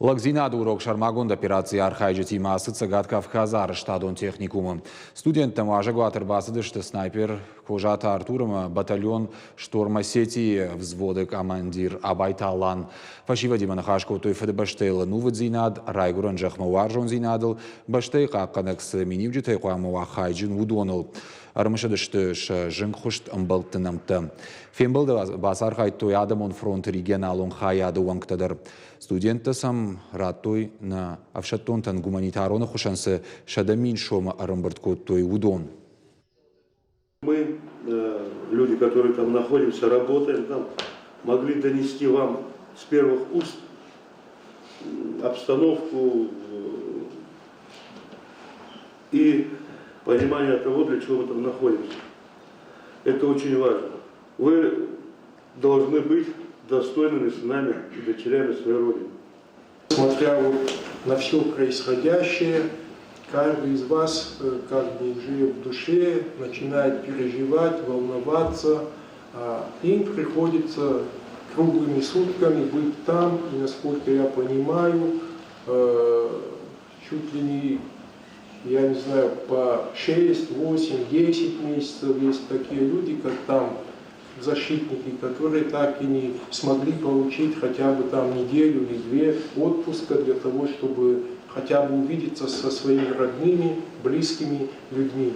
Лӕгдзинады урок сӕрмагонд операцийы архайджытимӕ ацыд Цӕгат Кавказы арӕзтадон техникумы. Студенттӕм уазӕгуат ӕрбацыдысты снайпер Козаты Артур ӕмӕ батальон «Шторм Осетии» взводы командир Абайты Алан. Фӕсивӕдимӕ ныхас кодтой Фыдыбӕстӕйыл ӕнувыддзинад, райгуырӕн зӕхмӕ уарзондзинадыл, бӕстӕйы хъахъхъӕнӕг цы миниуджытӕй хъуамӕ уа хайджын, уыдоныл. Ӕрымысыдысты сӕ зынгхуыст ӕмбӕлтты нӕмттӕ. Фембӕлды бацархайдтой адӕмон фронты регионалон хайады уӕнгтӕ дӕр. Студенттӕ сӕм радтой, нӕ ӕфсӕддонтӕн гуманитарон ӕххуысӕн цы 100 000 сомы ӕрӕмбырд кодтой, уыдон. Мы, люди, которые там находимся, работаем там, могли донести вам с первых уст обстановку и понимание того, для чего мы там находимся. Это очень важно. Вы должны быть достойными сынами и дочерями своей Родины. Смотря вот на все происходящее, каждый из вас как бы уже в душе начинает переживать, волноваться. Им приходится круглыми сутками быть там, и, насколько я понимаю, чуть ли не, я не знаю, по 6, 8, 10 месяцев есть такие люди, как там защитники, которые так и не смогли получить хотя бы там неделю или две отпуска для того, чтобы хотя бы увидеться со своими родными, близкими людьми.